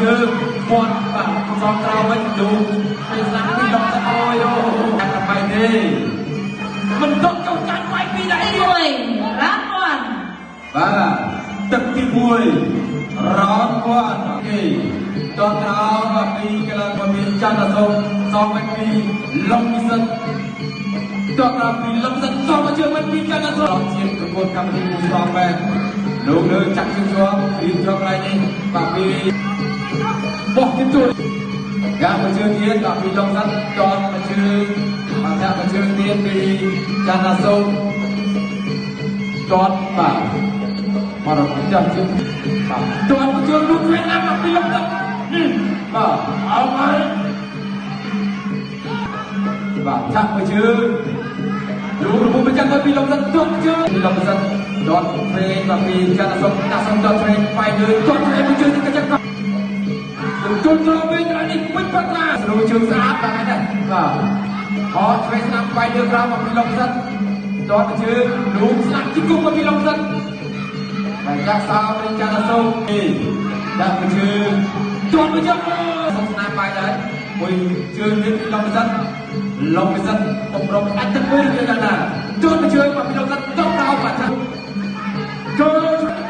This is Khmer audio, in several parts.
ជើងពាត់បាទសងក្រោមវិញលូពេលស្នាមពីឡុងទៅអូយអូតែ8ទេមិនទុកចុះចាញ់វាយពីដៃ ទី1 round 1 បាទទឹកទី1 round 1គេតក្រោមពីកីឡាករមានចន្ទសុំសងវិញពីឡុងពិសិដ្ឋតក្រោមពីឡុងពិសិដ្ឋសងមកជើងវិញពីចន្ទសុំជាប្រកួតកម្មវិធីមូស្រងមែនលោកលើចាក់ជើងជាប់រៀបជាប់កន្លែងនេះបាទពីបោះទៀតជួយកាមកជើងទៀតបាទពីឡុងសិនតមកជើងបាទចាក់មកជើងទៀតពីចន្ទសុំតបាទមករកចាំជើងបាទតមកជើងលោកវិញណាស់ពីឡុងសិននេះបាទអោហើយបាទចាក់មកជើងលោករបបចាំទៅពីឡុងសិនតមកជើងពីឡុងសិនដតព្រេងបាទពីចន្ទសុំដាក់សុំដតព្រេងបាយលើដតព្រេងមកជើងនេះក៏ចាំកជុលត្រវិញត្រង់នេះពេញបាត់ណាស្រួលជើងស្អាតបាទណាបាទអត់ឆ្វេងស្នាមបាយលើក្រោមមកពីឡុងសិនដតជើងលូកស្លាប់ជីគុំមកពីឡុងសិនបាទចាក់សោវិញចន្ទសុំនេះដាក់ជើងដតជើងសុំស្នាមបាយដែរមួយជើងនេះពីឡុងសិនឡុងសិនបំរុងអាចទឹកមួយគឺណាជើងជើងមកពីឡុងសិនដតក្រោមបាទចូល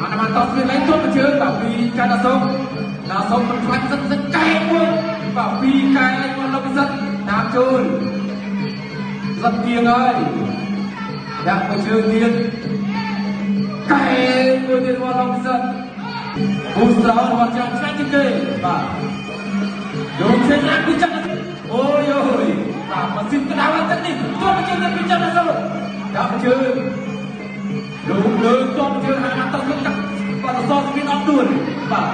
អនបានតស្មានឡើងជើងជើងបាទពីចន្ទសុំណាសុំមិនខ្លាចសិនសិនកែមួយបាទពីកែមកលោកសិនតាមជូនសិនទៀងហើយដាក់មួយជើងទៀតកែមួយទៀតមកលោកសិនពូស្រោរបស់ចាំឆ្ងាញ់ជាងគេបាទយកជើងណាពីចាំអូយអូយបាទម៉ាស៊ីនក្តៅទឹកនេះទោះមួយជើងទៀតពីចាំណាសុំដាក់មួយជើងលោកលើតបជើងហាក់តស្មានកាត់បាទសស្មានអត់ដួលបាទ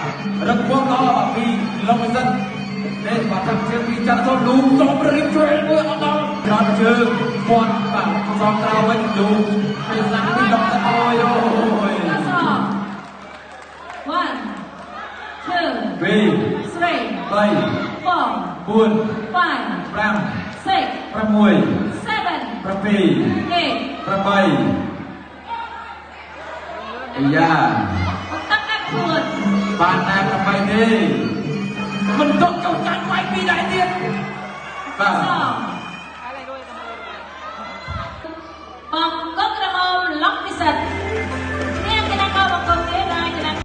រឹកបងល្អបាទពីឡុងសិននេះបាទចាំជើងពីចាត់សូលូសងរៀបជួយមួយអត់ដល់ក្រោយជើងពាត់បាទសងក្រោយវិញលូពេលស្នាមពីឡុងទៅអូយអូយ 1 2 2 3 3 4 4 5 5 6 6 7 7 8 8អាយ៉ា ទឹកដាក់ខ្លួន បានតែ8ទេមិនទុកចុះចាញ់វាយពីដៃទៀតបាទ